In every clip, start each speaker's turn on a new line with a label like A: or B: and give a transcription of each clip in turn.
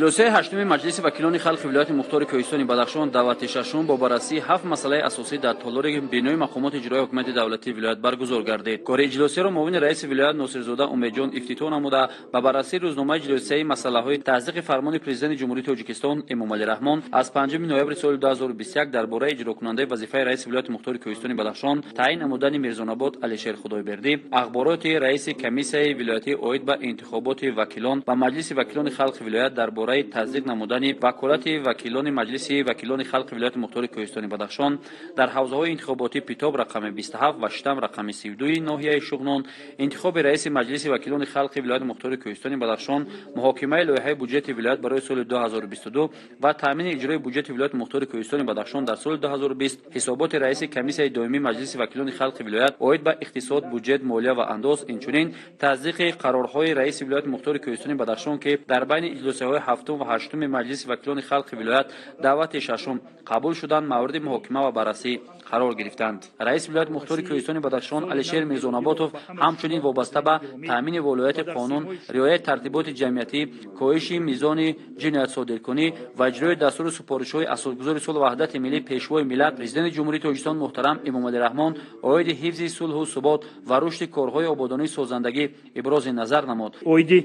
A: Иҷлосияи ҳаштуми Маҷлиси вакилони халқи вилояти мухтори Кӯҳистони Бадахшон даъвати шашум бо баррасии ҳафт масъалаи асосӣ дар толори бинои мақомоти иҷроии ҳукумати давлатии вилоят баргузор гардид. Кори иҷлосияро муовини раиси вилоят Носирзода Умедҷон ифтитоҳ намуда, ба баррасии рӯзномаи иҷлосияи масъалаҳои тасдиқи фармони Президенти Ҷумҳурии Тоҷикистон Эмомалӣ Раҳмон аз 5 ноябри соли 2021 дар бораи иҷрокунандаи вазифаи раиси вилояти мухтори Кӯҳистони Бадахшон таъин намудани Мирзонабод Алишер Худойбердӣ, ахбороти раиси комиссияи вилоятӣ оид ба интихоботи вакилон ба Маҷлиси вакилони халқи вилоят дар бораи тасдиқ намудани ваколати вакилони Маҷлиси вакилони халқи вилояти мухтори Кӯҳистони Бадахшон дар ҳавзаҳои интихоботӣ Питоб рақами 27 ва Штам рақами 32 ноҳияи Шуғнон, интихоби раиси Маҷлиси вакилони халқи вилояти мухтори Кӯҳистони Бадахшон, муҳокимаи лоиҳаи буҷети вилоят барои соли 2022 ва таъмини иҷрои буҷети вилояти мухтори Кӯҳистони Бадахшон дар соли 2020, ҳисоботи раиси комиссияи доимии Маҷлиси вакилони халқи вилоят оид ба иқтисод, буҷет, молия ва андоз, инчунин тасдиқи қарорҳои раиси вилояти мухтори Кӯҳистони Бадахшон, ки дар байни иҷлосияҳои ҳафтум ва ҳаштуми Маҷлиси вакилони халқи вилоят даъвати шашум қабул шуданд, мавриди муҳокима ва баррасӣ қарор гирифтанд. Раиси вилояти мухтори Кӯҳистони Бадахшон Алишер Мирзонаботов ҳамчунин вобаста ба таъмини волояти қонун, риояи тартиботи ҷамъиятӣ, коҳиши мизони ҷиноятсодиркунӣ ва иҷрои дастуру супоришҳои Асосгузори сулҳу ваҳдати миллӣ, Пешвои миллат, Президенти Ҷумҳурии Тоҷикистон муҳтарам Эмомалӣ Раҳмон оиди ҳифзи сулҳу субот ва рушди корҳои ободонии созандагӣ ибрози назар намуд.
B: Оиди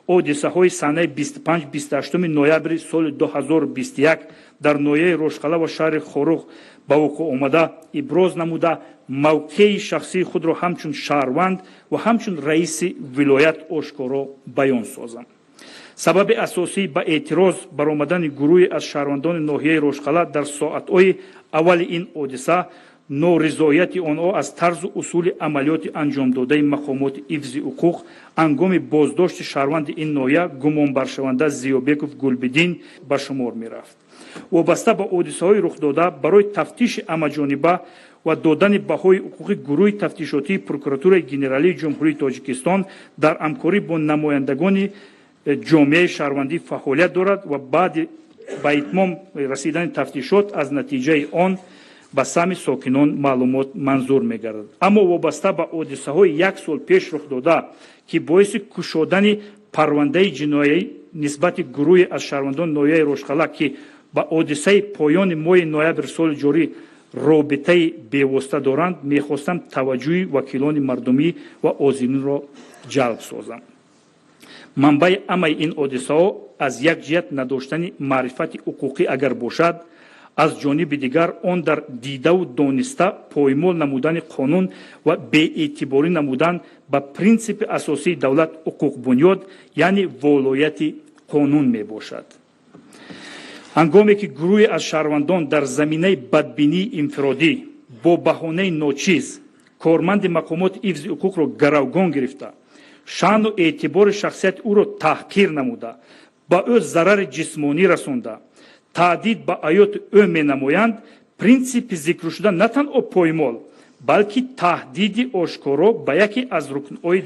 B: ҳодисаҳои санаи 25-28 ноябри соли 2021 дар ноҳияи Рошқала ва шаҳри Хоруғ ба вуқӯъ омада иброз намуда, мавқеи шахсии худро ҳамчун шаҳрванд ва ҳамчун раиси вилоят ошкоро баён созам. Сабаби асосӣ ба эътироз баромадани гурӯҳе аз шаҳрвандони ноҳияи Рошқала дар соатҳои аввали ин ҳодиса норизояти онҳо аз тарзу усули амалиёти анҷомдодаи мақомоти ҳифзи ҳуқуқ ҳангоми боздошти шаҳрванди ин ноҳия гумонбаршаванда Зиёбеков Гулбиддин ба шумор мерафт. Вобаста ба ҳодисаҳои рухдода барои тафтиши ҳамаҷониба ва додани баҳои ҳуқуқи гурӯҳи тафтишотии Прокуратураи Генералии Ҷумҳурии Тоҷикистон дар ҳамкорӣ бо намояндагони ҷомеаи шаҳрвандӣ фаъолият дорад ва баъди ба итмом расидани тафтишот аз натиҷаи он ба самъи сокинон маълумот манзур мегардад. Аммо вобаста ба ҳодисаҳои як сол пеш рухдода, ки боиси кушодани парвандаи ҷиноӣ нисбати гурӯҳе аз шаҳрвандони ноҳияи Рошқала, ки ба ҳодисаи поёни моҳи ноябри соли ҷорӣ робитаи бевосита доранд, мехостам таваҷҷӯҳи вакилони мардумӣ ва ҳозиринро ҷалб созам. Манбаи ҳамаи ин ҳодисаҳо аз як ҷиҳат надоштани маърифати ҳуқуқӣ агар бошад, аз ҷониби дигар он дар дидаву дониста поймол намудани қонун ва беэътиборӣ намудан ба принсипи асосии давлат ҳуқуқбунёд, яъне волояти қонун мебошад. Ҳангоме ки гурӯҳе аз шаҳрвандон дар заминаи бадбинии инфиродӣ бо баҳонаи ночиз корманди мақомоти ҳифзи ҳуқуқро гаравгон гирифта, шаъну эътибори шахсияти ӯро таҳқир намуда, ба ӯ зарари ҷисмонӣ расонда, таҳдид ба ҳаёти ӯ менамоянд, принсипи зикршуда на танҳо поймол, балки таҳдиди ошкоро ба яке аз рукнҳои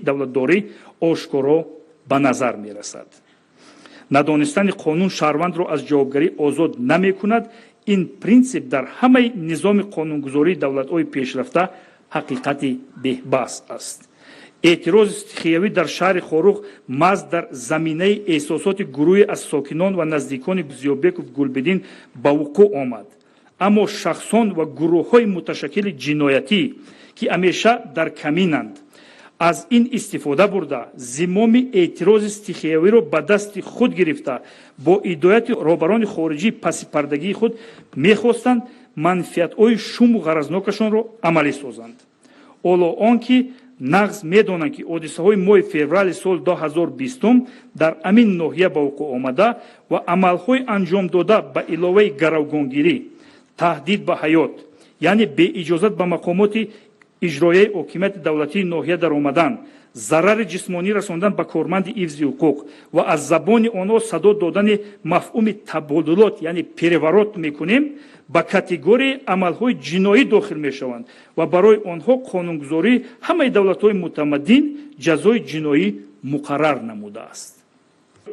B: давлатдорӣ ошкоро ба назар мерасад. Надонистани қонун шаҳрвандро аз ҷавобгарӣ озод намекунад. Ин принсип дар ҳамаи низоми қонунгузории давлатҳои пешрафта ҳақиқати беҳбаҳс аст. Эътирози стихиявӣ дар шаҳри Хоруғ маҳз дар заминаи эҳсосоти гурӯҳе аз сокинон ва наздикони Зиёбеков Гулбиддин ба вуқӯъ омад. Аммо шахсон ва гурӯҳҳои муташаккили ҷиноятӣ, ки ҳамеша дар каминанд, аз ин истифода бурда, зимоми эътирози стихиявиро ба дасти худ гирифта, бо ҳидояти роҳбарони хориҷии пасипардагии худ мехостанд манфиатҳои шуму ғаразнокашонро амалӣ созанд. Ҳоло он ки нағз медонанд, ки ҳодисаҳои моҳи феврали соли 2020 дар ҳамин ноҳия ба вуқӯъ омада ва амалҳои анҷомдода ба иловаи гаравгонгирӣ, таҳдид ба ҳаёт, яъне беиҷозат ба мақомоти иҷроияи ҳокимияти давлатии ноҳия даромадан, зарари ҷисмонӣ расондан ба корманди ҳифзи ҳуқуқ ва аз забони онҳо садо додани мафҳуми табодулот, яъне переворот мекунем, ба категорияи амалҳои ҷиноӣ дохил мешаванд ва барои онҳо қонунгузории ҳамаи давлатҳои мутамаддин ҷазои ҷиноӣ муқаррар намудааст.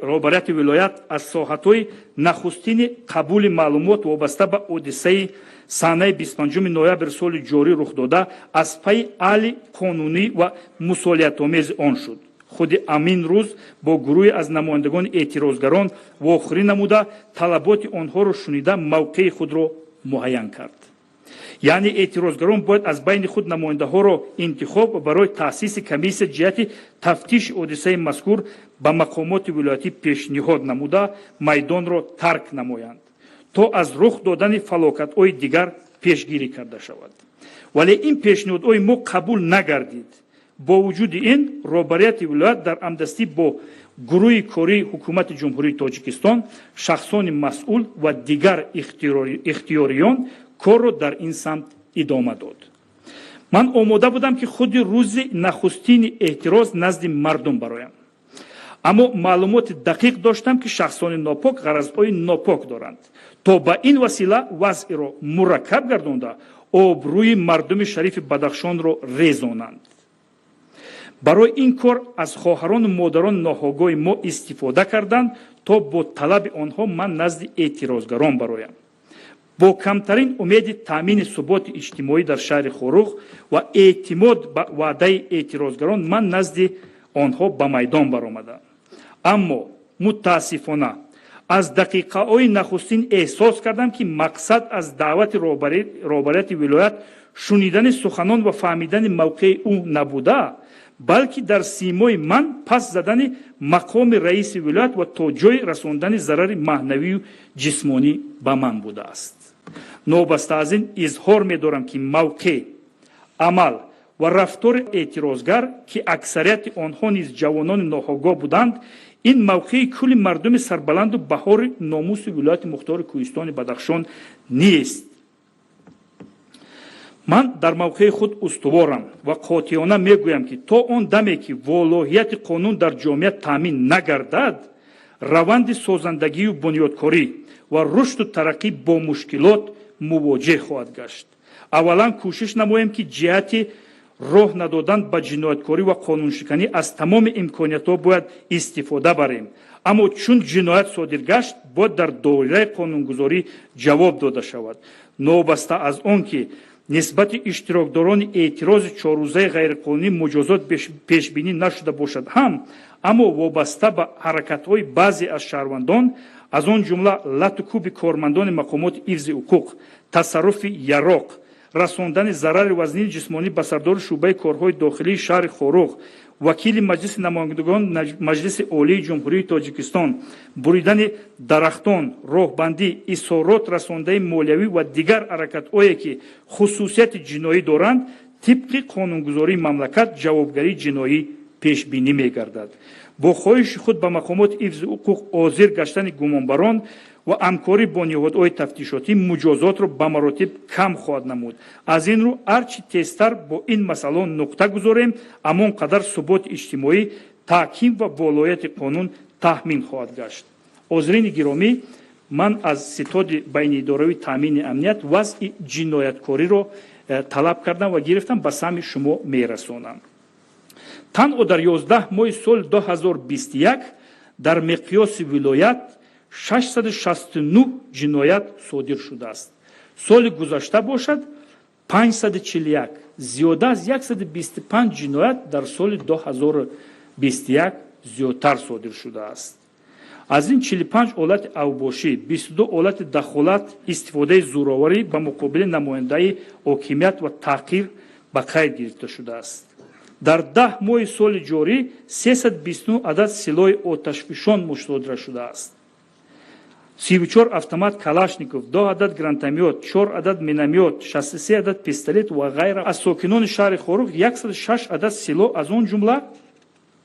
B: Роҳбарияти вилоят аз соатҳои нахустини қабули маълумот вобаста ба ҳодисаи санаи 25 ноябри соли ҷорӣ рухдода аз пайи ҳалли қонунӣ ва мусолиҳатомези он шуд. Худи ҳамин рӯз бо гурӯҳе аз намояндагони эътирозгарон вохӯрӣ намуда, талаботи онҳоро шунида, мавқеи худро муайян кард. Яъне эътирозгарон бояд аз байни худ намояндаҳоро интихоб ва барои таъсиси комиссия ҷиҳати тафтиши ҳодисаи мазкур ба мақомоти вилоятӣ пешниҳод намуда, майдонро тарк намоянд, то аз рух додани фалокатҳои дигар пешгирӣ карда шавад. Вале ин пешниҳодҳои мо қабул нагардид. Бо вуҷуди ин, роҳбарияти вилоят дар ҳамдастӣ бо гурӯҳи кории Ҳукумати Ҷумҳурии Тоҷикистон, шахсони масъул ва дигар ихтиёриён корро дар ин самт идома дод. Ман омода будам, ки худи рӯзи нахустини эътироз назди мардум бароям, аммо маълумоти дақиқ доштам, ки шахсони нопок ғаразҳои нопок доранд, то ба ин васила вазъиро мураккаб гардонда, обрӯи мардуми шарифи Бадахшонро резонанд. Барои ин кор аз хоҳарону модарони ноогоҳи мо истифода карданд, то бо талаби онҳо ман назди эътирозгарон бароям. Бо камтарин умеди таъмини суботи иҷтимоӣ дар шаҳри Хоруғ ва эътимод ба ваъдаи эътирозгарон ман назди онҳо ба майдон баромадам. Аммо мутаассифона аз дақиқаҳои нахустин эҳсос кардам, ки мақсад аз даъвати роҳбарияти вилоят шунидани суханон ва фаҳмидани мавқеи ӯ набуда, балки дар симои ман пас задани мақоми раиси вилоят ва то ҷой расондани зарари маънавию ҷисмонӣ ба ман будааст. Новобаста аз ин, изҳор медорам, ки мавқеъ, амал ва рафтори эътирозгар, ки аксарияти онҳо низ ҷавонони ноогоҳ буданд, ин мавқеи кулли мардуми сарбаланду баҳори номуси Вилояти Мухтори Кӯҳистони Бадахшон нест. Ман дар мавқеи худ устуворам ва қотеона мегӯям, ки то он даме ки волоҳияти қонун дар ҷомеа таъмин нагардад, раванди созандагию бунёдкорӣ ва рушду тараққӣ бо мушкилот мувоҷеҳ хоҳад гашт. Аввалан, кӯшиш намоем, ки ҷиҳати роҳ надодан ба ҷинояткорӣ ва қонуншиканӣ аз тамоми имкониятҳо бояд истифода барем, аммо чун ҷиноят содир гашт, бояд дар доираи қонунгузорӣ ҷавоб дода шавад. Новобаста аз он ки нисбати иштирокдорони эътирози чоррӯзаи ғайриқонунӣ муҷозот пешбинӣ нашуда бошад ҳам, аммо вобаста ба ҳаракатҳои баъзе аз шаҳрвандон, аз он ҷумла лату кӯби кормандони мақомоти ҳифзи ҳуқуқ, тасарруфи яроқ, расондани зарари вазнини ҷисмонӣ ба сардори шӯъбаи корҳои дохилии шаҳри Хоруғ, вакили Маҷлиси намояндагон Маҷлиси Олии Ҷумҳурии Тоҷикистон, буридани дарахтон, роҳбандӣ, исорот расондаи молиявӣ ва дигар ҳаракатҳое, ки хусусияти ҷиноӣ доранд, тибқи қонунгузории мамлакат ҷавобгарии ҷиноӣ пешбинӣ мегардад. Бо хоҳиши худ ба мақомоти ҳифзи ҳуқуқ ҳозир гаштани гумонбарон ва ҳамкорӣ бо ниҳодҳои тафтишотӣ муҷозотро ба маротиб кам хоҳад намуд. Аз ин рӯ, ҳарчи тезтар бо ин масъалаҳо нуқта гузорем, ҳамон қадар суботи иҷтимоӣ, таҳким ва волояти қонун таъмин хоҳад гашт. Ҳозирини гиромӣ, ман аз ситоди байниидоравии таъмини амният вазъи ҷинояткориро талаб кардам ва гирифтам, ба самъи шумо мерасонам. Танҳо дар 11 моҳи соли 2021 дар миқёси вилоят 669 ҷиноят содир шудааст. Соли гузашта бошад 541, зиёда аз 125 ҷиноят дар соли 2021 зиёдтар содир шудааст. Аз ин 45 ҳолати авбошӣ, 22 ҳолати дахолат, истифодаи зӯроварӣ ба муқобили намояндаи ҳокимият ва таҳқир ба қайд гирифта шудааст. Дар 10 моҳи соли ҷорӣ 329 адад силоҳи оташфишон мусодира шудааст: 34 автомат Калашников, 2 адад гранатомёт, 4 адад миномёт, 63 адад пистолет ва ғайра. Аз сокинони шаҳри Хоруғ 106 адад силоҳ, аз он ҷумла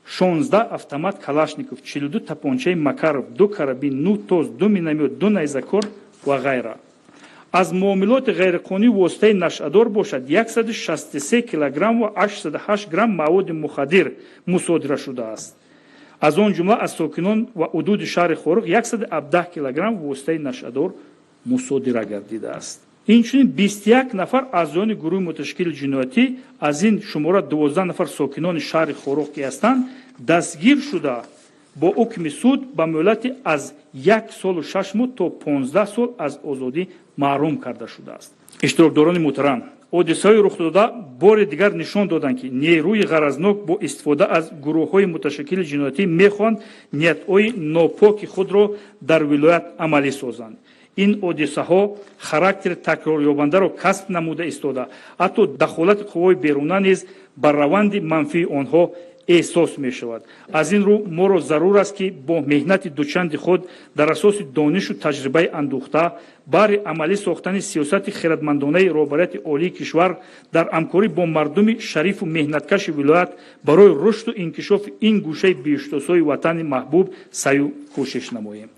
B: 16 автомат Калашников, 42 тапончаи Макаров, 2 карабин, 9 ТОЗ, 2 миномёт, 2 найзакор ва ғайра. Аз муомилоти ғайриқонунӣ воситаи нашъадор бошад, 163 килограмм ва 808 грамм маводи мухаддир мусодира шудааст. Аз он ҷумла аз сокинон ва ҳудуди шаҳри Хоруғ 117 килограмм воситаи нашъадор мусодира гардидааст. Инчунин 21 нафар аъзоёни гурӯҳи муташаккили ҷиноятӣ, аз ин шумора 12 нафар сокинони шаҳри Хоруғ ки ҳастанд, дастгир шуда, бо ҳукми суд ба муҳлати аз 1 солу 6 моҳ то 15 сол аз озодӣ маҳрум карда шудааст. Иштирокдорони муҳтарам. Ҳодисаҳои рухдода бори дигар нишон доданд, ки нерӯи ғаразнок бо истифода аз гурӯҳҳои муташаккили ҷиноятӣ мехоҳанд ниятҳои нопоки худро дар вилоят амалӣ созанд. Ин ҳодисаҳо характери такрорёбандаро касб намуда истода, ҳатто дахолати қувваҳои беруна низ ба раванди манфии онҳо эҳсос мешавад. Аз ин рӯ моро зарур аст, ки бо меҳнати дучанди худ дар асоси донишу таҷрибаи андӯхта баҳри амалӣ сохтани сиёсати хирадмандонаи роҳбарияти олии кишвар дар ҳамкорӣ бо мардуми шарифу меҳнаткаши вилоят барои рушду инкишофи ин гӯшаи беҳиштосои ватани маҳбуб саъю кӯшиш намоем.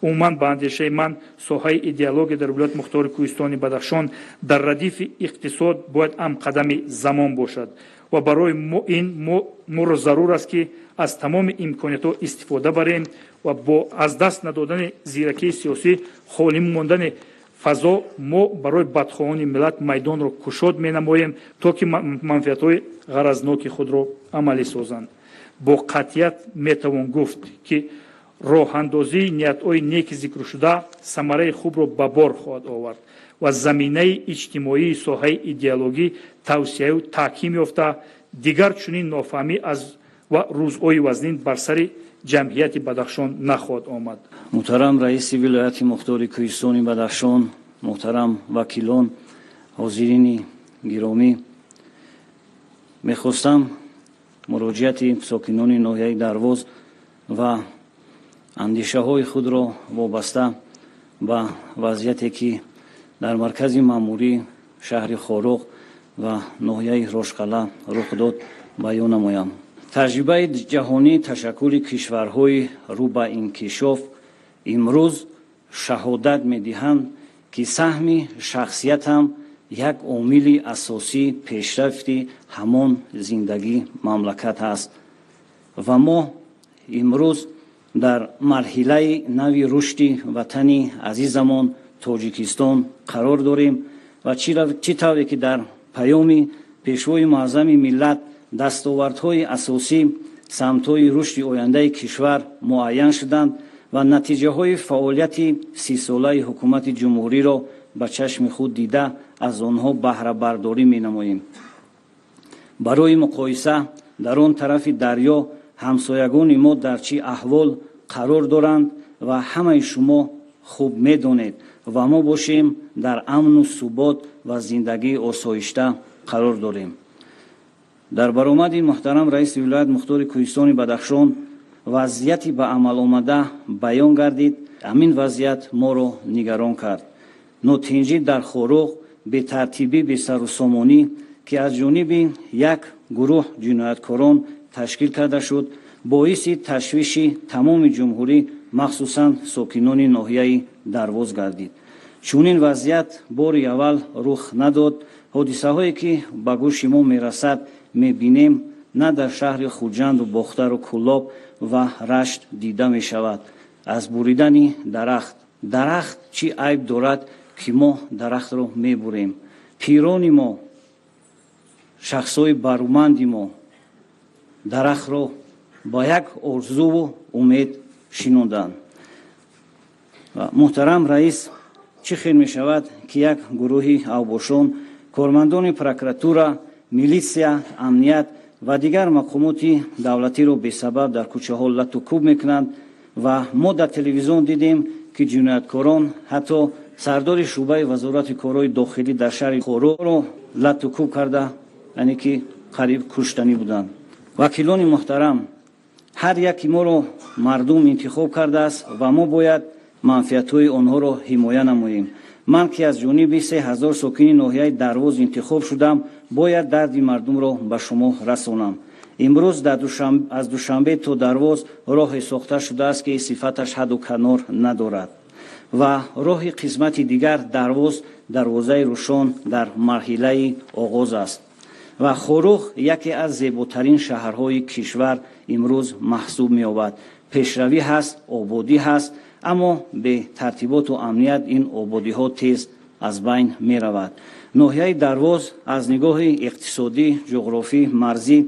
B: Умуман, ба андешаи ман, соҳаи идеология дар вилояти мухтори Кӯҳистони Бадахшон дар радифи иқтисод бояд ҳамқадами замон бошад ва барои ин моро зарур аст, ки аз тамоми имкониятҳо истифода барем ва бо аз даст надодани зиракии сиёсӣ, холӣ мондани фазо мо барои бадхоҳони миллат майдонро кушод менамоем, то ки манфиатҳои ғаразноки худро амалӣ созанд. Бо қатъият метавон гуфт, ки роҳандозии ниятҳои неки зикршуда самараи хубро ба бор хоҳад овард ва заминаи иҷтимоии соҳаи идеологӣ тавсеаю таҳким ёфта, дигар чунин нофаҳмӣ аз ва рӯзҳои вазнин бар сари ҷамъияти Бадахшон нахоҳад омад.
C: Муҳтарам раиси вилояти мухтори Кӯҳистони Бадахшон, муҳтарам вакилон, ҳозирини гиромӣ, мехостам муроҷиати сокинони ноҳияи Дарвоз ва андешаҳои худро вобаста ба вазъияте, ки дар маркази маъмурӣ шаҳри Хоруғ ва ноҳияи Рошқала рух дод, баён намоям. Таҷрибаи ҷаҳонии ташаккули кишварҳои рӯ ба инкишоф имрӯз шаҳодат медиҳанд, ки саҳми шахсиятам як омили асосии пешрафти ҳамон зиндагии мамлакат аст ва мо имрӯз дар марҳилаи нави рушди ватани азизамон Тоҷикистон қарор дорем ва чӣ тавре ки дар паёми пешвои муаззами миллат дастовардҳои асосӣ самтҳои рушди ояндаи кишвар муайян шуданд ва натиҷаҳои фаъолияти 30-солаи ҳукумати ҷумҳуриро ба чашми худ дида аз онҳо баҳрабардорӣ менамоем. Барои муқоиса, дар он тарафи дарё ҳамсоягони мо дар чӣ аҳвол қарор доранд ва ҳамаи шумо хуб медонед ва мо бошем дар амну субот ва зиндагии осоишта қарор дорем. Дар баромади муҳтарам раиси вилоят мухтори Кӯҳистони Бадахшон вазъияти ба амал омада баён гардид. Ҳамин вазъият моро нигарон кард. Нотинҷӣ дар Хоруғ, бетартибӣ, бесарусомонӣ, ки аз ҷониби як гурӯҳ ҷинояткорон ташкил карда шуд, боиси ташвиши тамоми ҷумҳурӣ, махсусан сокинони ноҳияи Дарвоз гардид. Чунин вазъият бори аввал рух надод. Ҳодисаҳое ки ба гӯши мо мерасад, мебинем, на дар шаҳри Хуҷанду Бохтару Кӯлоб ва Рашт дида мешавад. Аз буридани дарахт. Дарахт чӣ айб дорад, ки мо дарахтро мебурем? Пирони мо, шахсҳои баруманди мо дарахтро ба як орзуву умед шинонданд. Муҳтарам раис, чӣ хел мешавад, ки як гурӯҳи авбошон, кормандони прокуратура, милитсия, амният ва дигар мақомоти давлатиро бесабаб дар кӯчаҳо лату кӯб мекунанд ва мо дар телевизион дидем, ки ҷинояткорон ҳатто сардори шӯъбаи вазорати корҳои дохилӣ дар шаҳри Хоруғро лату кӯб карда, яъне ки қариб куштанӣ буданд. Вакилони муҳтарам, ҳар яки моро мардум интихоб кардааст ва мо бояд манфиатҳои онҳоро ҳимоя намоем. Ман ки аз ҷониби 3000 сокини ноҳияи Дарвоз интихоб шудам, бояд дарди мардумро ба шумо расонам. Имрӯз аз Душанбе то Дарвоз роҳе сохта шудааст, ки сифаташ ҳадду канор надорад ва роҳи қисмати дигар Дарвоз, дарвозаи Рӯшон дар марҳилаи оғоз аст ва Хоруғ яке аз зеботарин шаҳрҳои кишвар имрӯз маҳсуб меёбад. Пешравӣ ҳаст, ободӣ ҳаст, аммо бе тартиботу амният ин ободиҳо тез аз байн меравад. Ноҳияи Дарвоз аз нигоҳи иқтисодӣ, ҷуғрофӣ, марзӣ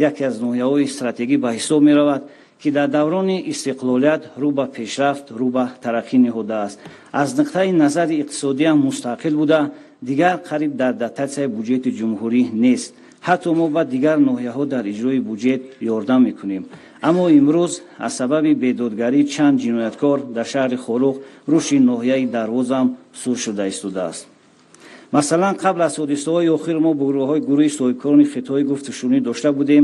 C: яке аз ноҳияҳои стратегӣ ба ҳисоб меравад, ки дар даврони истиқлолият рӯ ба пешрафт, рӯ ба тараққӣ ниҳодааст. Аз нуқтаи назари иқтисодиам мустақил буда, Дигар қариб дар дотатсияи буҷети ҷумҳурӣ нест. Ҳатто мо ба дигар ноҳияҳо дар иҷрои буҷет ёрдам мекунем. Аммо имрӯз аз сабаби бедодгарӣ чанд ҷинояткор дар шаҳри Хоруғ рушди ноҳияи Дарвозам сур шуда истодааст. Масалан, қабл аз ҳодисаҳои охир мо бо гурӯҳи соҳибкорони хитоӣ гуфтушунид дошта будем.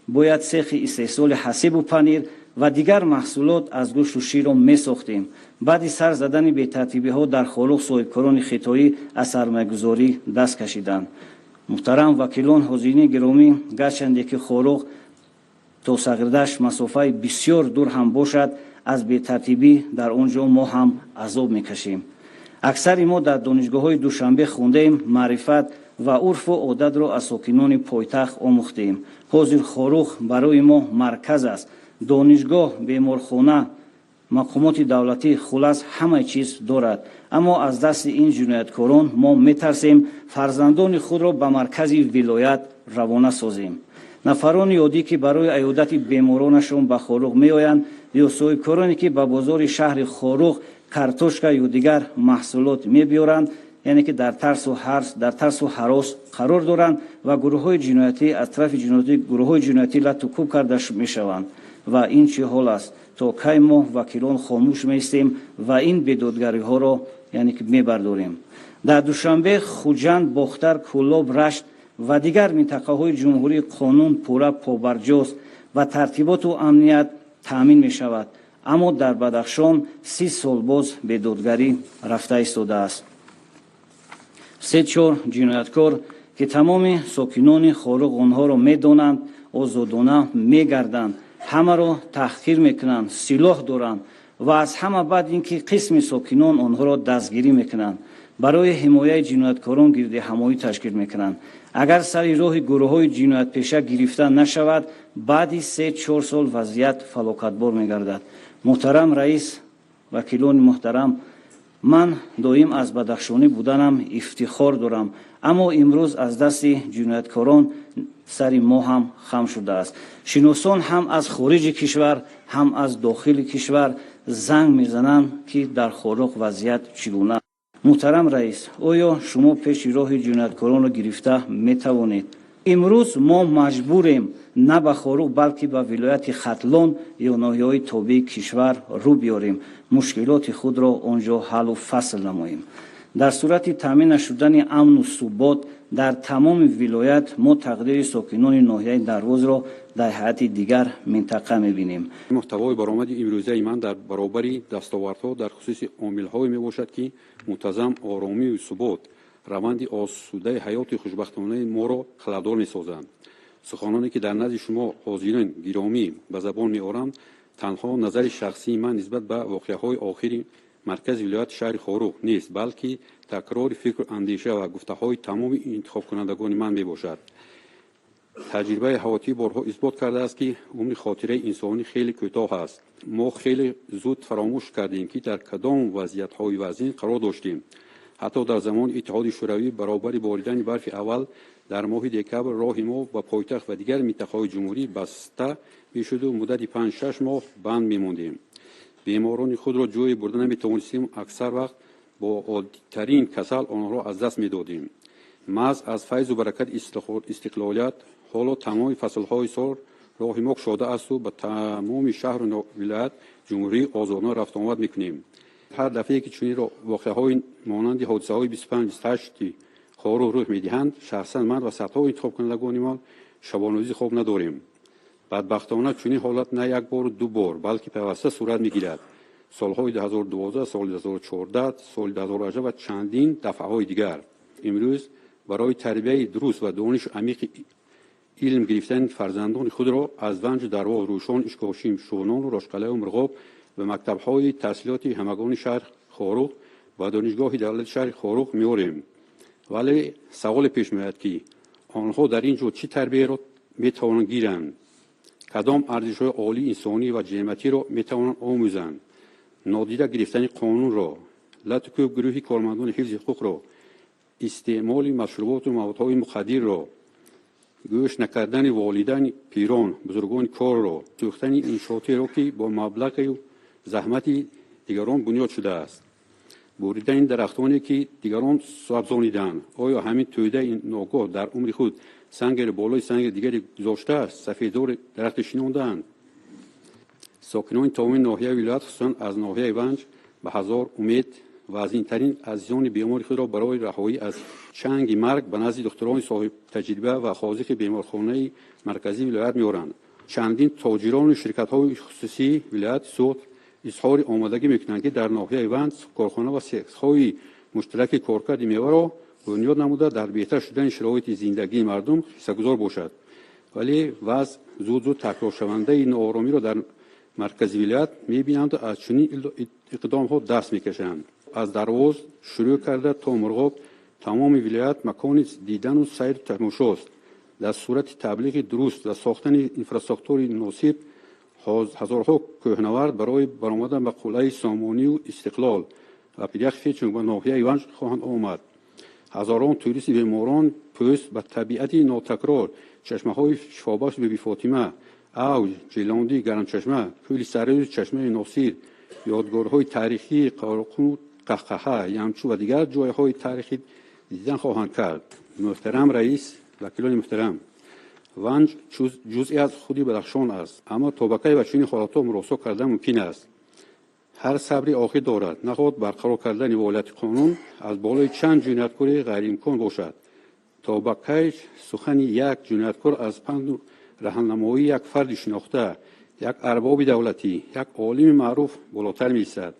C: Бояд сехи истеҳсоли ҳасибу панир ва дигар маҳсулот аз гӯшту ширро месохтем. Баъди сар задани бетартибиҳо дар Хоруғ соҳибкорони хитоӣ аз сармоягузорӣ даст кашиданд. Муҳтарам вакилон, ҳозирини гиромӣ, гарчанде ки Хоруғ то Сағирдашт масофаи бисёр дур ҳам бошад, аз бетартибӣ дар он ҷо мо ҳам азоб мекашем. Аксари мо дар донишгоҳҳои Душанбе хондаем, маърифат ва урфу одатро аз сокинони пойтахт омӯхтем. Ҳозир Хоруғ барои мо марказ аст. Донишгоҳ, беморхона, мақомоти давлатӣ, хулас ҳама чиз дорад. Аммо аз дасти ин ҷинояткорон мо метарсем фарзандони худро ба маркази вилоят равона созем. Нафарони оддӣ, ки барои аёдати беморонашон ба Хоруғ меоянд, ё соҳибкороне, ки ба бозори шаҳри Хоруғ картошка ё дигар маҳсулот мебиёранд, яъне ки дар тарсу ҳарос қарор доранд ва гурӯҳҳои ҷиноятӣ аз тарафи гурӯҳҳои ҷиноятӣ лату кӯб карда мешаванд. Ва ин чӣ ҳол аст? То кай мо вакилон хомӯш меистем ва ин бедодгариҳоро яъне ки мебардорем? Дар Душанбе, Хуҷанд, Бохтар, Кӯлоб, Рашт ва дигар минтақаҳои ҷумҳурӣ қонун пурра побарҷост ва тартиботу амният таъмин мешавад. Аммо дар Бадахшон 30 сол боз бедодгарӣ рафта истодааст. 3-4 ҷинояткор, ки тамоми сокинони Хоруғ онҳоро медонанд, озодона мегарданд, ҳамаро таҳқир мекунанд, силоҳ доранд ва аз ҳама баъд ин ки қисми сокинон онҳоро дастгирӣ мекунанд. Барои ҳимояи ҷинояткорон гирдиҳамоӣ ташкил мекунанд. Агар сари роҳи гурӯҳҳои ҷиноятпеша гирифта нашавад, баъди 3-4 сол вазъият фалокатбор мегардад. Муҳтарам раис, вакилони муҳтарам, ман доим аз бадахшонӣ буданам ифтихор дорам, аммо имрӯз аз дасти ҷинояткорон сари мо ҳам хам шудааст. Шиносон ҳам аз хориҷи кишвар, ҳам аз дохили кишвар занг мезананд, ки дар Хоруғ вазъият чӣ гуна. Муҳтарам раис, оё шумо пеши роҳи ҷинояткоронро гирифта метавонед? Имрӯз мо маҷбурем на ба Хоруғ, балки ба вилояти Хатлон ё ноҳияҳои тобеи кишвар рӯ биёрем, мушкилоти худро он ҷо ҳаллу фасл намоем. Дар сурати таъмин нашудани амну субот дар тамоми вилоят мо тақдири сокинони ноҳияи Дарвозро дар ҳайати дигар минтақа мебинем.
D: Муҳтавои баромади имрӯзаи ман дар баробари дастовардҳо дар хусуси омилҳое мебошад, ки мунтазам оромию субот раванди осудаи ҳаёти хушбахтонаи моро халалдор месозанд. Суханоне, ки дар назди шумо ҳозирин гиромӣ ба забон меорам, танҳо назари шахсии ман нисбат ба воқеаҳои охири маркази вилояти шаҳри Хоруғ нест, балки такрори фикру андеша ва гуфтаҳои тамоми интихобкунандагони ман мебошад. Таҷрибаи ҳаётӣ борҳо исбот кардааст, ки умри хотираи инсонӣ хеле кӯтоҳ аст. Мо хеле зуд фаромӯш кардем, ки дар кадом вазъиятҳои вазин қарор доштем. Ҳатто дар замони Иттиҳоди Шӯравӣ баробари боридани барфи аввал дар моҳи декабр роҳи мо ба пойтахт ва дигар минтақаҳои ҷумҳурӣ баста мешуду муддати 5-6 моҳ банд мемондем. Беморони худро ҷое бурда наметавонистем, аксар вақт бо оддитарин касал онҳоро аз даст медодем. Маҳз аз файзу баракати истиқлолият ҳоло тамоми фаслҳои сол роҳи мо кушода асту ба тамоми шаҳру вилоят ҷумҳурӣ озодона рафтуомад мекунем. Ҳар дафъае ки чунин воқеаҳои монанди ҳодисаҳои 25-28 Хоруғ рӯй медиҳанд, шахсан ман ва садҳо интихобкунандагони мо шабонрӯзӣ хоб надорем. Бадбахтона чунин ҳолат на як бору ду бор, балки пайваста сурат мегирад. Солҳои 2012, соли 2014, соли 2018 ва чандин дафъаҳои дигар. Имрӯз барои тарбияи дуруст ва донишу амиқи илм гирифтани фарзандони худро аз Ванҷу Дарвоз, Рӯшон, Ишкошим, Шӯнону Рошқалаю Мурғоб ба мактабҳои таҳсилоти ҳамагони шаҳр Хоруғ ва донишгоҳи давлати шаҳри Хоруғ меорем. Вале саволе пеш меояд, ки онҳо дар ин ҷо чӣ тарбияро метавонанд гиранд? Кадом арзишҳои олии инсонӣ ва ҷамъиятиро метавонанд омӯзанд? Нодида гирифтани қонунро, лату кӯб гурӯҳи кормандони ҳифзи ҳуқуқро, истеъмоли машруботу маводҳои мухаддирро, гӯш накардани волидайни пирон, бузургони корро, сӯхтани иншоотеро, ки бо маблағу заҳмати дигарон бунёд шудааст. Буридани дарахтоне ки дигарон сабзонидаанд, оё ҳамин тӯдаи ногоҳ дар умри худ сангеро болои санги дигаре гузоштааст, сафедори дарахте шинондаанд? Сокинони тамоми ноҳияи вилоят, хусусан аз ноҳияи Ванҷ, ба ҳазор умед ва азимтарин азизони бемори худро барои раҳоӣ аз чанги марг ба назди духтурони соҳибтаҷриба ва хозиқи беморхонаи марказии вилоят меоранд. Чандин тоҷирону ширкатҳои хусусии вилояти Суғд изҳори омодагӣ мекунанд, ки дар ноҳияи Ванҷ корхона ва сехҳои муштараки коркарди меваро бунёд намуда, дар беҳтар шудани шароити зиндагии мардум ҳиссагузор бошад. Вале вазъ зуд-зуд такроршавандаи нооромиро дар маркази вилоят мебинанд ва аз чунин иқдомҳо даст мекашанд. Аз Дарвоз шурӯъ карда то Мурғоб тамоми вилоят макони дидану сайру тамошост. Дар сурати таблиғи дуруст ва сохтани инфраструктураи муносиб, ҳазорҳо кӯҳнавард барои баромадан ба қуллаи Сомонию Истиқлол ва Пиряхи Фечунг ба ноҳияи Ванҷ хоҳанд омад. Ҳазорон туристи беморон пӯст ба табиати нотакрор, чашмаҳои шифобахши Биби Фотима, Авҷ, Ҷелондӣ, Гармчашма, кӯли Сарӯз, чашмаи Носир, ёдгорҳои таърихии Қорқуну Қаҳқаҳа, Ямчӯ ва дигар ҷойҳои таърихӣ дидан хоҳанд кард. Муҳтарам раис, вакилони муҳтарам, Ванҷ ҷузъе аз худи Бадахшон аст, аммо то ба кай ба чунин ҳолатҳо муросо кардан мумкин аст? Ҳар сабри охир дорад, нахоҳад барқарор кардани волияти қонун аз болои чанд ҷинояткори ғайриимкон бошад. То ба кай сухани як ҷинояткор аз панду раҳнамоии як фарди шинохта, як арбоби давлатӣ, як олими маъруф болотар меистад?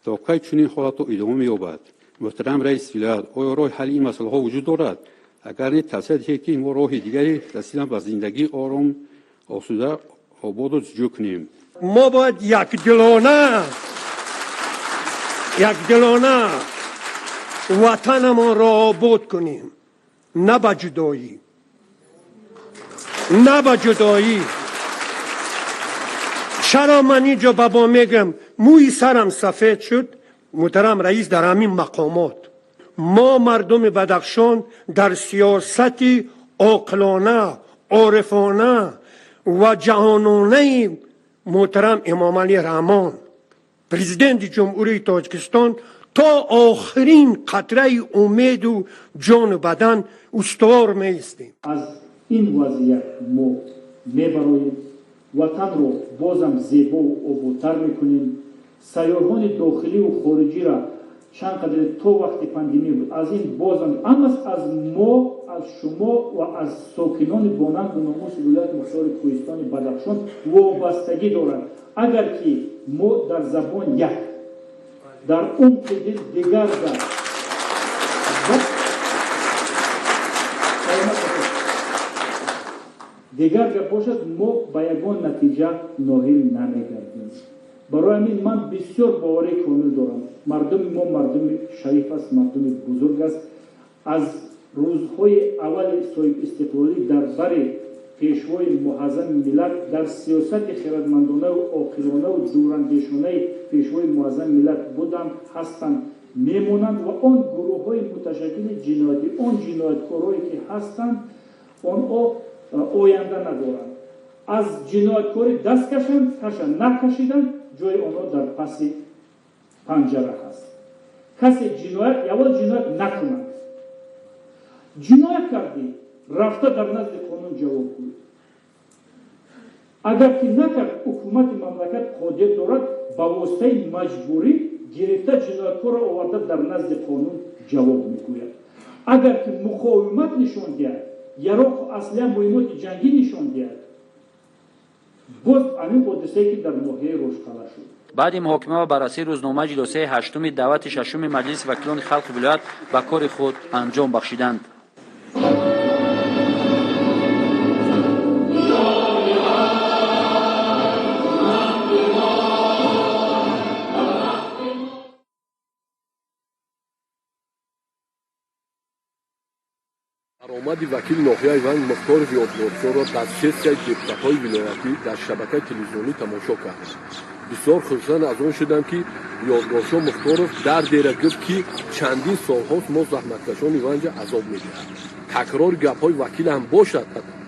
D: То кай чунин ҳолатҳо идома меёбад? Муҳтарам раиси вилоят, оё роҳи ҳалли ин масъалаҳо вуҷуд дорад? Агар не, тавсия диҳед, ки мо роҳи дигари расидан ба зиндагии ором, осуда, ободу ҷӯ кунем.
E: Мо бояд якдилона ватанамонро обод кунем, на ба ҷудоӣ, на ба ҷудоӣ. Чаро ман инҷо ба бо мегӯям, мӯи сарам сафед шуд, муҳтарам раис, дар ҳамин мақомот мо мардуми Бадахшон дар сиёсати оқилона, орифона ва ҷаҳононаи муҳтарам Эмомалӣ Раҳмон, президенти Ҷумҳурии Тоҷикистон, то охирин қатраи умеду ҷону бадан устувор меистем.
B: Аз ин вазъият мо мебароем, ватанро бозам зебову ободтар мекунем, сайёҳони дохиливу хориҷиро чанд қадре то вақти пандемия буд, аз ин бозам амас аз мо, аз шумо ва аз сокинони бонангу номуси вилояти мухтори Кӯҳистони Бадахшон вобастагӣ дорад. Агар ки мо дар забон як, дар умқи дил дигар дигар гап бошад, мо ба ягон натиҷа ноҳил намегардем. Барои ҳамин ман бисёр боварии комил дорам. Мардуми мо мардуми шариф аст, мардуми бузург аст. Аз рӯзҳои аввали соҳибистиқлолӣ дар бари пешвои муаззами миллат, дар сиёсати хирадмандонаву оқилонаву дурандешонаи пешвои муаззами миллат буданд, ҳастанд, мемонанд ва он гурӯҳҳои муташаккили ҷиноятӣ, он ҷинояткорое ки ҳастанд, онҳо оянда надоранд. Аз ҷинояткорӣ даст кашанд, кашанд, накашиданд, ҷои онҳо дар паси панҷара ҳаст. Касе ҷиноят, аввал ҷиноят накунад. Ҷиноят кардӣ, рафта дар назди қонун ҷавоб гӯй. Агар ки накард, ҳукумати мамлакат қодир дорад ба воситаи маҷбурӣ гирифта ҷинояткорро оварда дар назди қонун ҷавоб мегӯяд. Агар ки муқовимат нишон диҳад, яроқу аслиҳа, муҳимоти ҷангӣ нишон диҳад, боз ҳамин ҳодисае ки дар ноҳияи Рошқала шуд.
A: Баъди муҳокима ва баррасии рӯзномаи ҷилосаи ҳаштуми даъвати шашуми Маҷлиси вакилони халқи вилоят ба кори худ анҷом бахшиданд.
F: Даромади вакили ноҳияи Ванҷ Мухторов Ёдгоршоҳро дар сессияи депутатҳои вилоятӣ дар шабакаи телевизионӣ тамошо кардам. Бисёр хурсанд аз он шудам, ки Ёдгоршоҳ Мухторов дар дера гуфт, ки чандин солҳост мо заҳматкашони Ванҷа азоб медиҳад. Такрори гапҳои вакил ҳам бошад,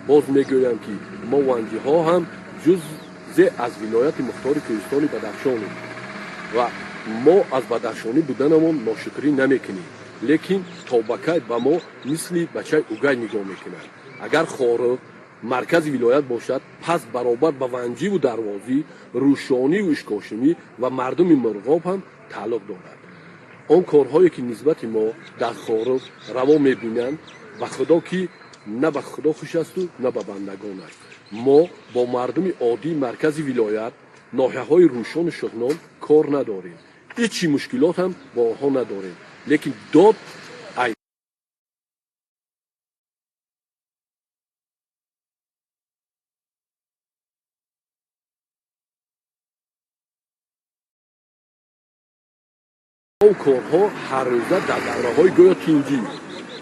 F: боз мегӯям, ки мо ванҷиҳо ҳам ҷузъе аз вилояти мухтори Кӯҳистони Бадахшонем ва Мо аз бадахшонӣ буданамон ношукрӣ намекунем, лекин то ба кай ба мо мисли бачаи угай нигоҳ мекунанд? Агар Хоруғ маркази вилоят бошад, пас баробар ба Ванҷиву Дарвозӣ, Рӯшониву Ишкошимӣ ва мардуми Мурғоб ҳам тааллуқ дорад. Он корҳое ки нисбати мо дар Хоруғ раво мебинанд, ба Худо ки на ба Худо хуш асту на ба бандагонаш. Мо бо мардуми оддии маркази вилоят, ноҳияҳои Рӯшону Шуғнон кор надорем, ҳеҷ чӣ мушкилот ҳам бо онҳо надорем, лекин дод ай корҳо ҳаррӯза дар давраҳои гӯё тинҷӣ,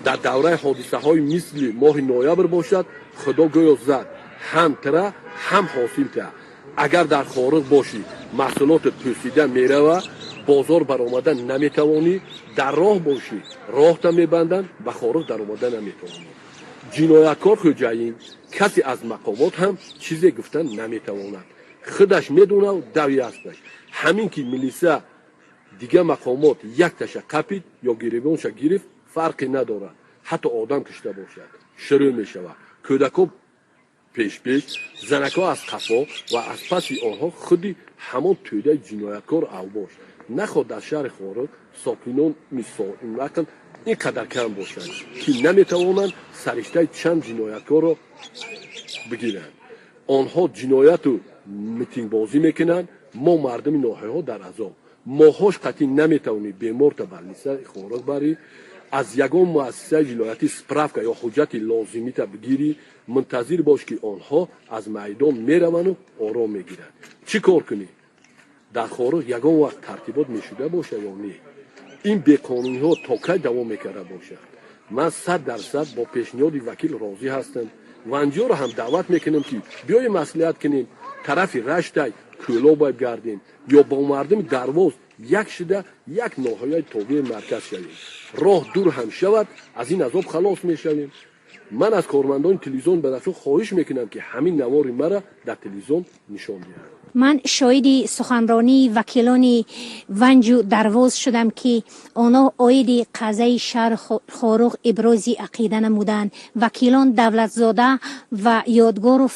F: дар давраи ҳодисаҳои мисли моҳи ноябр бошад, Худо гӯё зад ҳам тира, ҳам ҳосил та. Агар дар Хоруғ бошӣ, маҳсулотат пӯсида мерава, бозор баромада наметавонӣ, дар роҳ бошӣ, роҳта мебанданд, ба Хоруғ даромада наметавонӣ. Ҷинояткор хӯҷаин, касе аз мақомот ҳам чизе гуфта наметавонад, худаш медонав дави асташ. Ҳамин ки милиса, дигар мақомот якташа қапид ё гиребонша гирифт, фарқе надорад, ҳатто одам кушта бошад, шурӯъ мешавад. Кӯдакҳо пешпеш, занакҳо аз қафо ва аз паси онҳо худи ҳамон тӯдаи ҷинояткор авбош. Нахоҳ дар шаҳри Хоруғ сокинон мисолнақл ин қадар кам бошанд, ки наметавонанд сариштаи чанд ҷинояткорро бигиранд. Онҳо ҷинояту митингбозӣ мекунанд, мо мардуми ноҳияҳо дар азоб. Моҳош қатъӣ наметавонӣ беморта больницаи Хоруғ барӣ, аз ягон муассисаи вилоятӣ справка ё ҳуҷҷати лозимита бигирӣ. Мунтазир бош, ки онҳо аз майдон меравану ором мегиранд. Чӣ кор кунӣ? Дар Хоруғ ягон вақт тартибот мешуда бошад ё не? Ин беқонуниҳо то кай давом мекарда бошад? Ман 100% бо пешниҳоди вакил розӣ ҳастам. Ванҷиёро ҳам даъват мекунам, ки биёем маслиҳат кунем, тарафи Раштай, Кӯлобай гардем ё бо мардуми Дарвоз як шуда як ноҳияи тобеи марказ шавем. Роҳ дур ҳам шавад, аз ин азоб халос мешавем. Ман аз кормандони телевизион Бадахшон хоҳиш мекунам, ки ҳамин навори мара дар телевизион нишон диҳанд.
G: Ман шоҳиди суханронии вакилони Ванҷу Дарвоз шудам, ки онҳо оиди қазияи шаҳри Хоруғ ибрози ақида намуданд. Вакилон Давлатзода ва Ёдгоров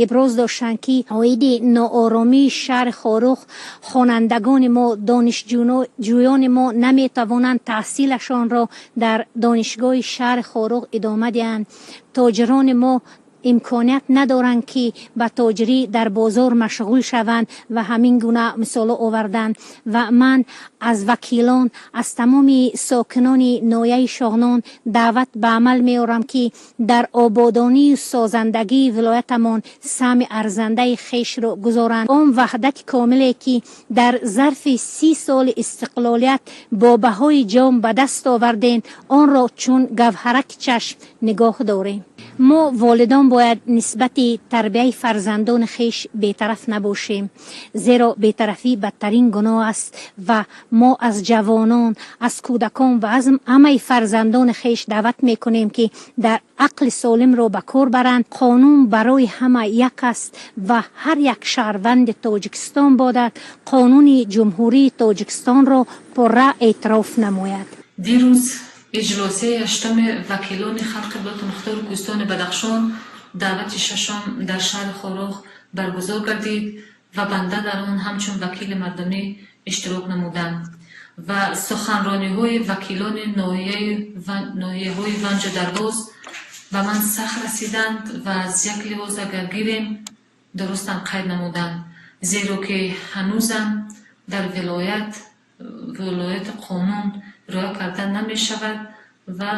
G: иброз доштанд, ки оиди нооромии шаҳри Хоруғ хонандагони мо, донишҷӯёни мо наметавонанд таҳсилашонро дар донишгоҳи шаҳри Хоруғ идома диҳанд. Тоҷирони мо имконият надоранд, ки ба тоҷирӣ дар бозор машғул шаванд ва ҳамин гуна мисолҳо оварданд. Ва ман аз вакилон, аз тамоми сокинони ноҳияи Шоҳнон даъват ба амал меорам, ки дар ободонию созандагии вилоятамон саҳми арзандаи хешро гузоранд. Он ваҳдати комиле, ки дар зарфи 30 соли истиқлолият бо баҳои ҷон ба даст овардем, онро чун гавҳараки чашм нигоҳ дорем. Мо волидон бояд нисбати тарбияи фарзандони хеш бетараф набошем, зеро бетарафӣ бадтарин гуноҳ аст. Ва мо аз ҷавонон, аз кӯдакон ва аз ҳамаи фарзандони хеш даъват мекунем, ки дар ақли солимро ба кор баранд. Қонун барои ҳама як аст ва ҳар як шаҳрванди Тоҷикистон бояд қонуни Ҷумҳурии Тоҷикистонро пурра эътироф намояд.
H: Дирӯз иҷлосияи ҳаштуми вакилони халқи вилояти мухтори Кӯҳистони Бадахшон, даъвати шашум, дар шаҳри Хоруғ баргузор гардид ва банда дар он ҳамчун вакили мардумӣ иштирок намудам ва суханрониҳои вакилони ноҳияҳои Ванҷу Дарвоз ба ман сахт расиданд ва аз як лиҳоз агар гирем, дурустам қайд намуданд, зеро ки ҳанӯзам дар вилоят вилояти қонун риоя карда намешавад ва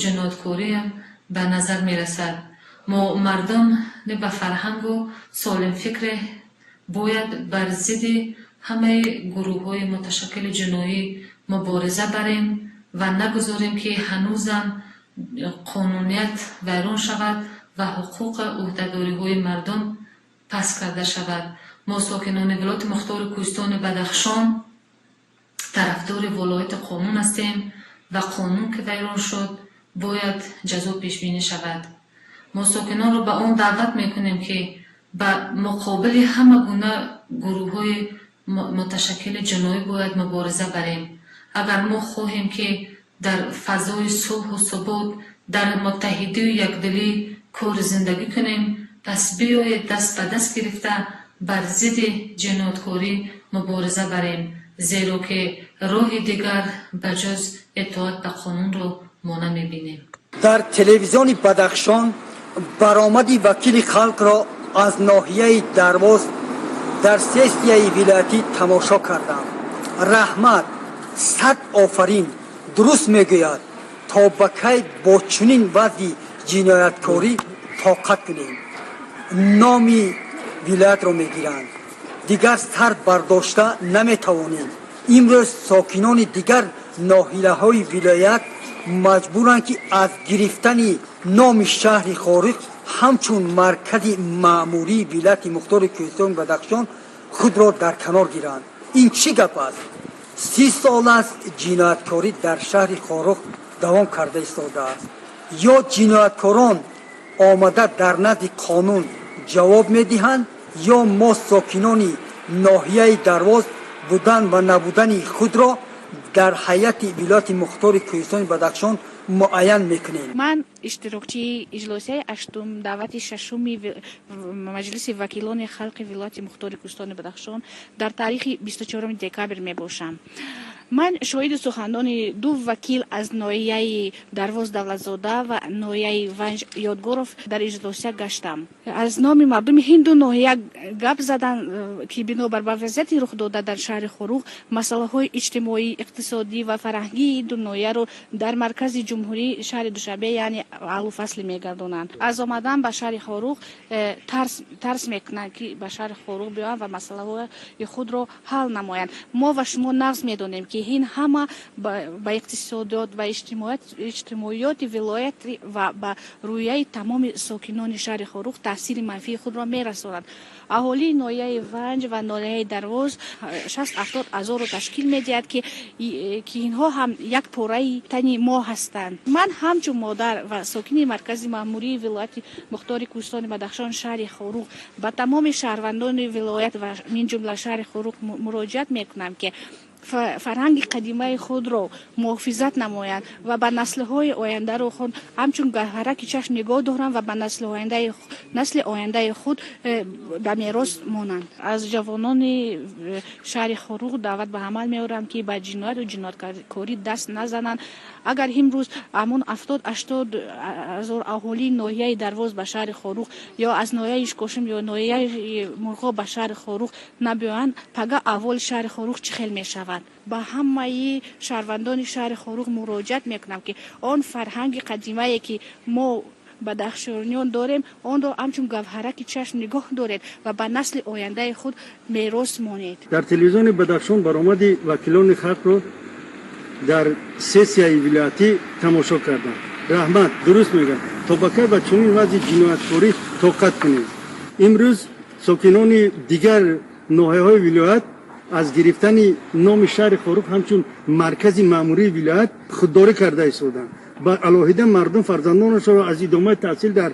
H: ҷинояткориам ба назар мерасад. Мо мардуми ба фарҳангу солимфикре бояд бар зидди ҳамаи гурӯҳҳои муташаккили ҷиноӣ мубориза барем ва нагузорем, ки ҳанӯзам қонуният вайрон шавад ва ҳуқуқу ӯҳдадориҳои мардум паст карда шавад. Мо, сокинони вилояти мухтори Кӯҳистони Бадахшон, тарафдори волояти қонун ҳастем ва қонун ки вайрон шуд, бояд ҷазо пешбинӣ шавад. Мо сокинонро ба он даъват мекунем, ки ба муқобили ҳама гуна гурӯҳҳои муташаккили ҷиноӣ бояд мубориза барем. Агар мо хоҳем, ки дар фазои сулҳу субот, дар муттаҳидию якдилӣ кори зиндагӣ кунем, пас биёед, даст ба даст гирифта, бар зидди ҷинояткорӣ мубориза барем, зеро ки роҳи дигар ба ҷуз итоат ба қонунро мо намебинем.
I: Дар телевизиони Бадахшон баромади вакили халқро аз ноҳияи Дарвоз дар сессияи вилоятӣ тамошо кардам. Раҳмат, сад офарин, дуруст мегӯяд. То ба кай бо чунин вазъи ҷинояткорӣ тоқат кунем? Номи вилоятро мегиранд, дигар сар бардошта наметавонем. Имрӯз сокинони дигар ноҳияҳои вилоят маҷбуранд, ки аз гирифтани номи шаҳри Хоруғ ҳамчун маркази маъмурии вилояти мухтори Кӯҳистони Бадахшон худро дар канор гиранд. Ин чӣ гап аст? 30 сол аст, ҷинояткорӣ дар шаҳри Хоруғ давом карда истодааст. Ё ҷинояткорон омада дар назди қонун ҷавоб медиҳанд, ё мо сокинони ноҳияи Дарвоз будан ва набудани худро дар ҳайати вилояти мухтори Кӯҳистони Бадахшон муайян мекунем.
J: Ман иштирокчии иҷлосияи ҳаштум, даъвати шашуми Маҷлиси вакилони халқи вилояти мухтори Кӯҳистони Бадахшон дар таърихи 24 декабр мебошам. Ман шоҳиди суханони ду вакил аз ноҳияи Дарвоз, Давлатзода, ва ноҳияи Ванҷ, Ёдгоров, дар иҷлосия гаштам. Аз номи мардуми ин ду ноҳия гап задан, ки бинобар ба вазъияти рухдода дар шаҳри Хоруғ масъалаҳои иҷтимоӣ, иқтисодӣ ва фарҳангии ду ноҳияро дар маркази ҷумҳурӣ, шаҳри Душанбе, яъне ҳаллу фасли мегардонанд. Аз омадан ба шаҳри Хоруғ тарс мекунанд, ки ба шаҳри Хоруғ биёянд ва масъалаҳои худро ҳал намоянд. Мо ва шумо нағз медонем, ки ин ҳама ба иқтисодиёт ва иҷтимоиёти вилоят ва ба рӯҳияи тамоми сокинони шаҳри Хоруғ таъсири манфии худро мерасонад. Аҳолии ноҳияи Ванҷ ва ноҳияи Дарвоз 60-70 ҳазорро ташкил медиҳад, ки инҳо ҳам як пораи тани мо ҳастанд. Ман ҳамчун модар ва сокини маркази маъмурии вилояти мухтори Кӯҳистони Бадахшон, шаҳри Хоруғ, ба тамоми шаҳрвандони вилоят ва мин ҷумла шаҳри Хоруғ муроҷиат мекунам, ки фарҳанги қадимаи худро муҳофизат намоянд ва ба наслҳои ояндаро худ ҳамчун гавҳараки чашм нигоҳ доранд ва ба насли ояндаи худ ба мерос монанд. Аз ҷавонони шаҳри Хоруғ даъват ба амал меорам, ки ба ҷинояту ҷинояткорӣ даст назананд. Агар имрӯз ҳамон 70-80 ҳазор аҳолии ноҳияи Дарвоз ба шаҳри Хоруғ ё аз ноҳияи Ишкошим ё ноҳияи Мурғоб ба шаҳри Хоруғ набиёянд, пага аҳволи шаҳри Хоруғ чӣ хел мешавад? Ба ҳамаи шаҳрвандони шаҳри Хоруғ муроҷиат мекунам, ки он фарҳанги қадимае, ки мо бадахшониён дорем, онро ҳамчун гавҳараки чашм нигоҳ доред ва ба насли ояндаи худ мерос монед.
K: Дар телевизиони Бадахшон баромади вакилони халқро дар сессияи вилоятӣ тамошо кардам. Раҳмат, дуруст мегӯяд. То ба кай ба чунин вазъи ҷинояткорӣ тоқат кунем? Имрӯз сокинони дигар ноҳияҳои вилоят аз гирифтани номи шаҳри Хоруғ ҳамчун маркази маъмурии вилоят худдорӣ карда истоданд. Ба алоҳида мардум фарзандонашонро аз идомаи таҳсил дар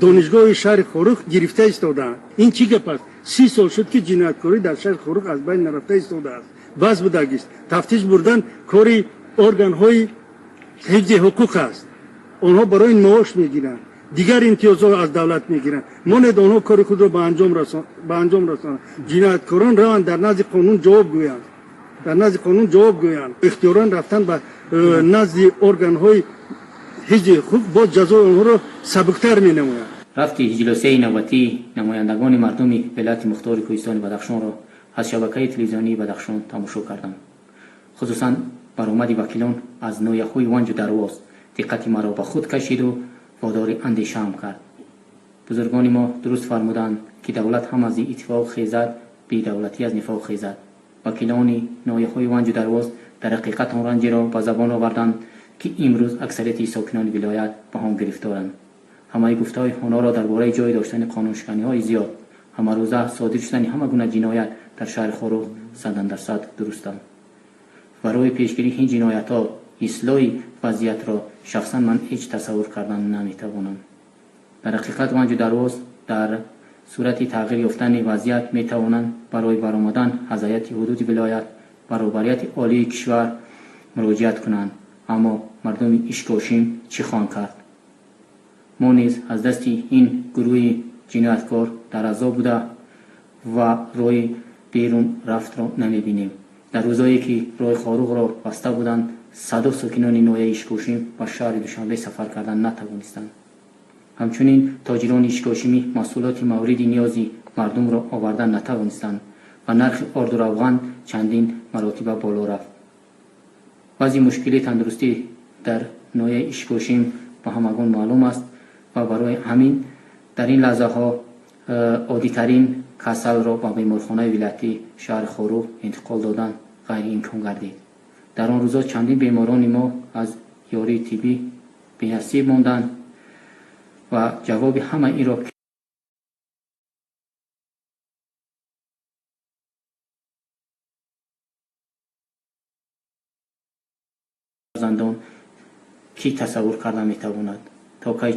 K: донишгоҳи шаҳри Хоруғ гирифта истодаанд. Ин чӣ гап аст? 30 сол шуд, ки ҷинояткорӣ дар шаҳри Хоруғ аз байн нарафта истодааст. Бас будагист. Тафтиш бурдан кори органҳои ҳифзи ҳуқуқ аст. Онҳо барои маош мегиранд, дигар имтиёзҳо аз давлат мегиранд. Монед онҳо кори худро ба анҷом расонанд. Ҷинояткорон раванд, дар назди қонун ҷавоб гӯянд, дар назди қонун ҷавоб гӯянд. Ихтиёран рафтан ба назди органҳои ҳифзи ҳуқуқ боз ҷазои онҳоро сабуктар менамояд.
L: Рафти иҷлосияи навбатии намояндагони мардуми вилояти мухтори Кӯҳистони Бадахшонро аз шабакаи телевизионии Бадахшон тамошо кардам. Хусусан баромади вакилон аз ноҳияҳои Ванҷу Дарвоз диққати маро ба худ кашиду водори андешаам кард. Бузургони мо дуруст фармуданд, ки давлат ҳам аз иттифоқ хезад, бедавлатӣ аз нифоқ хезад. Вакилони ноҳияҳои Ванҷу Дарвоз дар ҳақиқат он ранҷиро ба забон оварданд, ки имрӯз аксарияти сокинони вилоят ба он гирифторанд. Ҳамаи гуфтаҳои онҳоро дар бораи ҷой доштани қонуншиканиҳои зиёд, ҳамарӯза содир шудани ҳама гуна ҷиноят дар шаҳри Хоруғ садандарсад дурустанд. Барои пешгирии ин ҷиноятҳо, ислоҳи вазъиятро шахсан ман ҳеҷ тасаввур кардан наметавонам. Дар ҳақиқат, Ванҷу Дарвоз дар сурати тағйир ёфтани вазъият метавонанд барои баромадан аз ҳайати ҳудуди вилоят ба роҳбарияти олии кишвар муроҷиат кунанд. Аммо мардуми Ишкошим чӣ хоҳанд кард? Мо низ аз дасти ин гурӯҳи ҷинояткор дар азоб буда ва роҳи берун рафтро намебинем. Дар рӯзое ки роҳи Хоруғро баста буданд, садо сокинони ноҳияи Ишкошим ба шаҳри Душанбе сафар кардан натавонистанд. Ҳамчунин тоҷирони Ишкошимӣ маҳсулоти мавриди ниёзи мардумро овардан натавонистанд ва нархи орду равған чандин маротиба боло рафт. Вазъи мушкили тандурустӣ дар ноҳияи Ишкошим ба ҳамагон маълум аст ва барои ҳамин дар ин лаҳзаҳо оддитарин касалро ба беморхонаи вилоятии шаҳри Хоруғ интиқол додан ғайриимкон гардид. Дар он рӯзо чандин беморони мо аз ёрии тиббӣ бенасиб монданд ва ҷавоби ҳама инро фарзандон кӣ тасаввур карда метавонад? То кай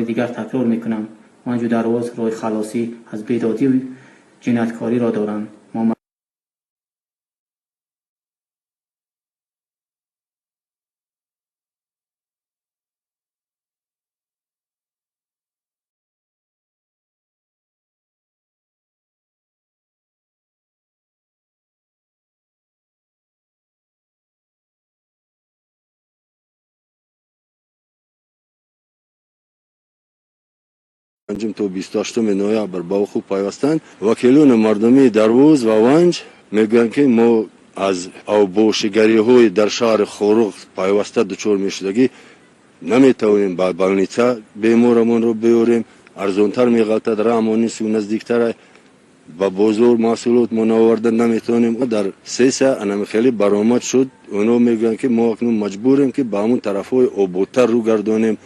L: дигар такрор мекунам, Ванҷу Дарвоз роҳи халосӣ аз бедодию ҷинояткориро доранд. Мо
M: панҷум то 28 ноябр ба вуқӯъ пайвастанд. Вакилони мардумии Дарвоз ва Ванҷ мегӯянд, ки мо аз авбошигариҳои дар шаҳри Хоруғ пайваста дучор мешудагӣ наметавонем ба больница беморамонро биёрем, арзонтар меғалтад, раҳмон нису наздиктара, ба бозор маҳсулот мо наоварда наметавонем. Дар сессия анами хеле баромад шуд. Онҳо мегӯянд, ки мо акнун маҷбурем, ки ба ҳамун тарафҳои ободтар рӯ гардонем,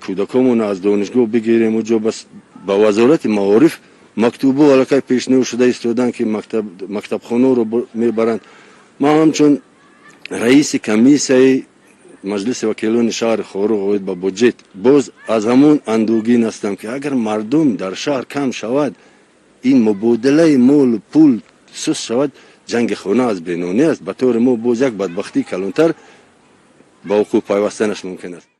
M: кӯдакомонро аз донишгоҳ бигирем. Уҷо ба вазорати маориф мактубу аллакай пешниҳод шуда истоданд, ки мактабхонаро мебаранд. Ман ҳамчун раиси комиссияи маҷлиси вакилони шаҳри Хоруғ оид ба буҷет боз аз ҳамон андӯгин ҳастам, ки агар мардум дар шаҳр кам шавад, ин мубодилаи молу пул суст шавад, ҷанги хона аз бенонӣ аст. Ба таври мо боз як бадбахтии калонтар ба вуқӯъ пайвастанаш мумкин аст.